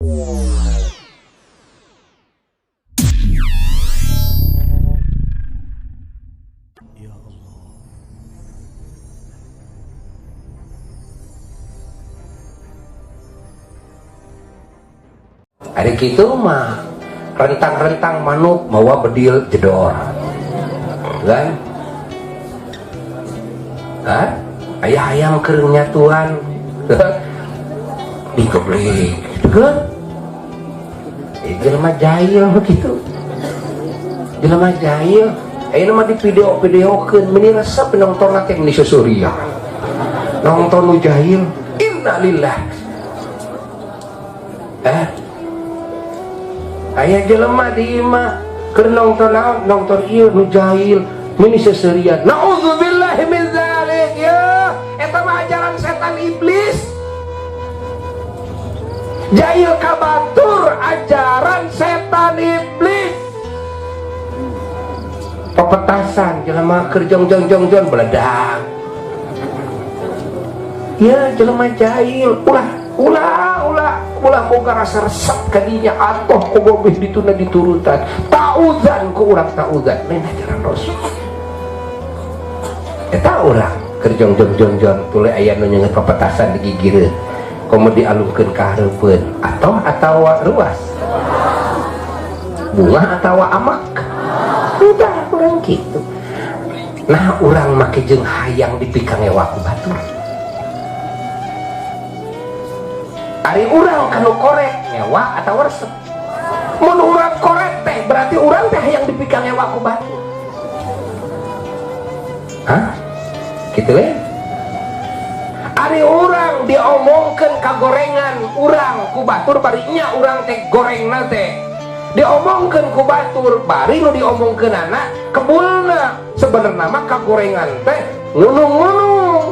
Ya Allah. Ari kitu mah rentang-rentang manuk mawa bedil jedor. Kan? Hah? Aya hayam keur nyatuan. Digeblek gitu kan? Jelema jahil begitu. Jelema jahil. Ayeuna mah di video-videokeun meuni resep nonton teh meuni susuria. Nonton nu jahil. Innalillah. Aya jelema di imah keur nonton naon? Nonton ieu nu jahil meuni seserian. Nauzubillahi min zalik ya. Eta mah ajaran setan iblis. Jahil ka batur ajaran setan iblis. Pepetasan jelema keur jong jong jong jong beledak. Ya jelema jahil ulah ulah ulah ulah boga rasa resep kadinya atoh komo bih dituna diturutan. Ta'udzan ku urang ta'udzan lain ajaran Rasul. Eta urang keur jong jong jong jong tuluy aya nu nyeungeut pepetasan digigireun. Komo dialungkeun ka hareupeun atoh atawa ruas. Bunga atawa amak. Udah urang kitu. Nah urang make jeung hayang dipikangewa ku batur. Ari urang kanu korek ngewa atawa resep. Mun urang korek teh berarti urang teh hayang dipikangewa ku batur. Hah? Kitu we? Ari urang diomongkeun kagorengan urang ku batur bari nya urang teh gorengna teh. Diomongkeun ku batur bari nu diomongkeunana kebulna. Sebenarna mah kagorengan teh ngunung-ngunung.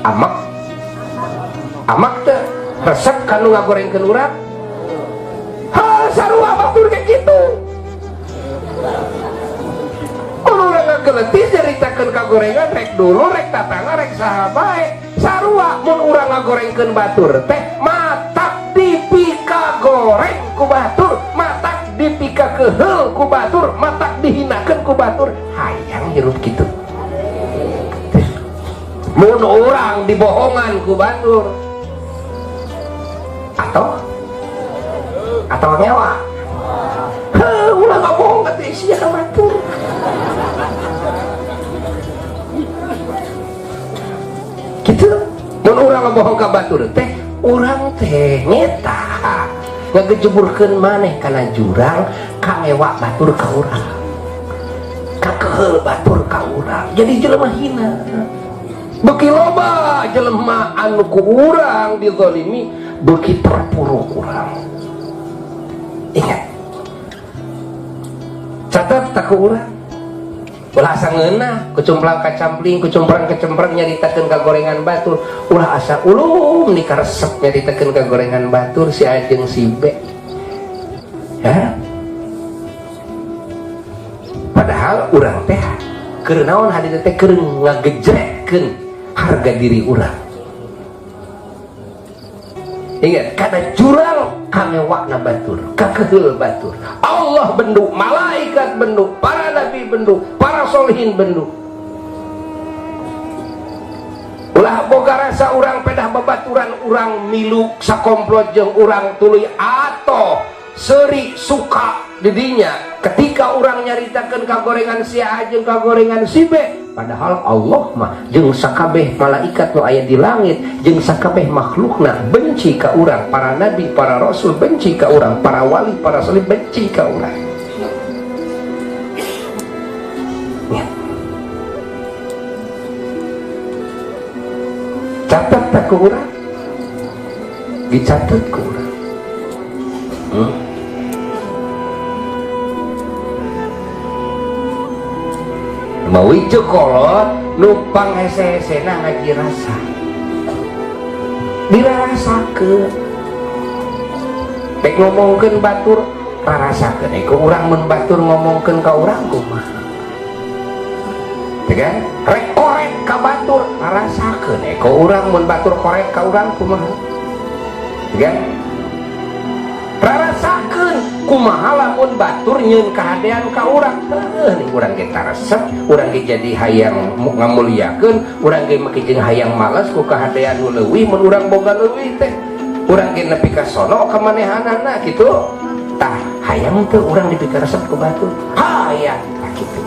Amak. Amak teh resep kanu ngagorengkeun urang. Ha sarua batur ge kitu. Mun urang ngageletis nyaritakeun kagorengan rek dulu rek tatangga rek saha bae. Sarua mun urang ngagorengkeun batur teh matak dipika goreng ku batur, matak dipika keheul ku batur, matak dihinakeun ku batur. Hayang hirup kitu. Mun urang dibohongan ku batur atau ngewa. Heuh, ulah ngabohong ka teh sia ka batur. Kitu mun urang ngabohong ka batur teh urang teh nyeta ngagejeburkeun maneh kana jurang kangewa batur ka urang, kakeheul batur ka urang, jadi jelema hina. Beuki loba jelema anu ku urang dizalimi, beuki terpuruk urang. Ingat, catat tak ku urang. Ulah asa ngeunah, kucumplang kacampling, kucumprang kecemprang nyaritakeun ka gorengan batur. Ulah asa ulum ni karesep nyaritakeun ka gorengan batur si A jeung si B. Hah? Padahal urang teh keur naon hadina teh keur ngagejrekkeun harga diri urang. Ingat, kana jurang kamewakna batur, kakeheul batur. Allah bendu, malaikat bendu, para nabi bendu, para solihin bendu. Ulah boga rasa urang pedah babaturan urang milu sakomplot jeung urang tuluy atau seuri suka didinya ketika urang nyaritakeun kagorengan si A jeung kagorengan si B, padahal Allah mah jeung sakabeh malaikat nu aya di langit jeung sakabeh makhlukna benci ka urang, para nabi, para rasul benci ka urang, para wali, para salih benci ka urang. Ya. Catat tak ku urang? Dicatat ku urang. Mawi kolot numpang hese-hesena ngaji rasa dirarasakeun rek ngomongkeun batur rarasakeun ku urang mun batur ngomongkeun ka urang kumaha teh kan rek korek ka batur rarasakeun ku urang mun batur korek ka urang kumaha Kan rarasakeun kumaha lamun batur nyeun kahadean ka urang. Heuh, nih urang ge taresep, urang ge jadi hayang ngamuliakeun, urang ge make jeung hayang males ku kahadean nu leuwih. Mun urang boga leuwih teh, urang ge nepi ka sono ka manehanana gitu. Tah, hayang teu urang dipikaresep ku batur? Hayang. Tah, kitu.